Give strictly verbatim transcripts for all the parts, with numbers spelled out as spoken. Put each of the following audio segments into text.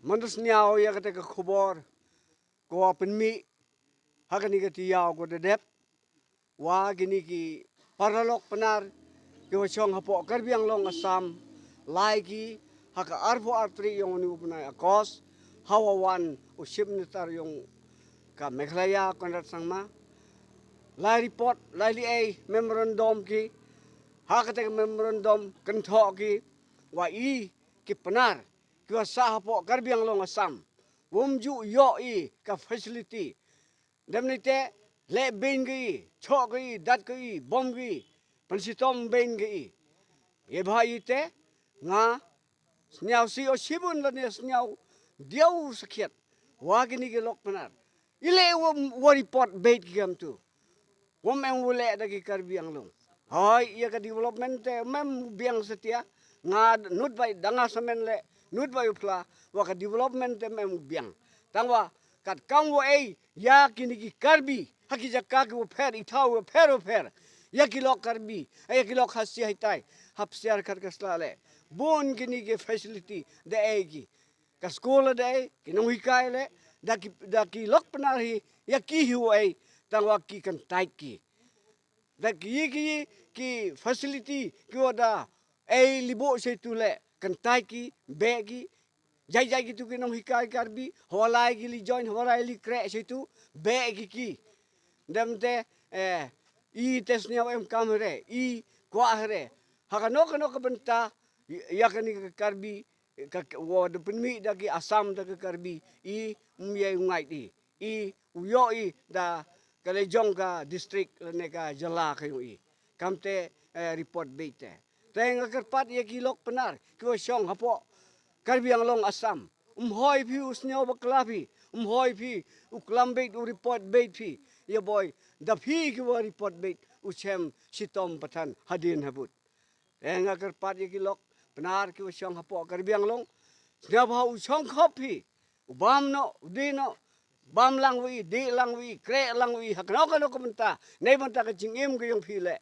Mynta sniaw ïa kata ka khubor ko wa pynmih ha kani ka tiaw ko da dep, wa kini ki paralok Pnar ki wa shong hapoh Karbi Anglong Assam, lai ki ha ka arphew ar tarik yong uni u bnai August, ha wa wan u Chief Minister yong ka Meghalaya Conrad Sangma, lai report, lai li ei memorandum ki, ha kata ka memorandum kynthoh ki wa i ki Pnar ki wa sah hapoh Karbi Anglong Assam, wom ju ïoh i ka facility. Dem ni te leh bein ki, choh ki, dat ki, bom ki, pynshitom bein ki. Ye bha i te nga sniaw si o shibun la ne sniaw diaw sakhiat wa kini ki lok Pnar. I leh wa, wa report beit ki kam tu. Wom em u leh da ki Karbi Anglong. Hoi, ïa ka development te mem biang setia. Nga nud bai danga samen le, nud bai u phla, wa ka development te mem biang. Tangwa kat kam wa ei ïa kini ki Karbi ha ki jaka ki wa pher, i thaw wa pher wa pher. Ïa ki lok Karbi, ïa ki lok Khasi Haitai, hap siar khat ka sla le. Bun kini ki facility da ei ki. Ka skul da ei, ki nonghikai le, da ki, da ki lok Pnar hi, ïa ki hi wa ei, tangwa ki kyntait ki. Da ki, ki, ki facility ki wa da ei libo se tu le, kyntait ki, beh ki, jai jai ki tu ki nonghikai Karbi, hawalai ki li join, hawalai li kreh se tu, beh ki ki. Dem te, eh, i te sniaw em kam re, i kwah re. Ha kano kano ka bynta, ïa kani ka Karbi, ka, ka, wa da pynmih da ki Assam da ka Karbi, i, um ye u ngai di, i, u ïoh i da ka lejong ka district lane ka jylla ka yong i. Kam te, eh, report beit te. Te nga kyrpad ïa ki lok Pnar ki wa shong hapoh Karbi Anglong Assam. Um hoi phi u sniaw bakla phi, um hoi phi u klam beit u report beit phi. Ïa boi, da phi ki wa report beit u chem shitom pathan hadien habud. Te nga kyrpad ïa ki lok Pnar ki wa shong hapoh Karbi Anglong. Sniaw bha u shong khop phi. U bam no, u di no, bam lang wi, di lang wi, kreh lang wi, ha kano kano ka bynta, nei bynta ka jingim ka yong phi le.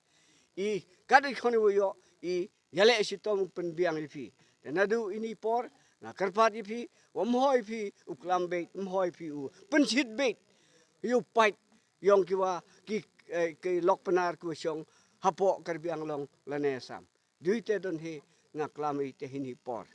I, kat i khon i wa ïoh, i, ïa le shitom u pynbiang ïa phi. Te nadu ini por, nga kyrpad ïa phi, wa mhoi phi, u klam beit, mhoi phi u, pynshit beit, ïa u pait, yong ki wa, ki, eh, ki lok Pnar ki wa shong, hapoh Karbi Anglong, lane Assam. Dui te don hi, nga klam i te hini por.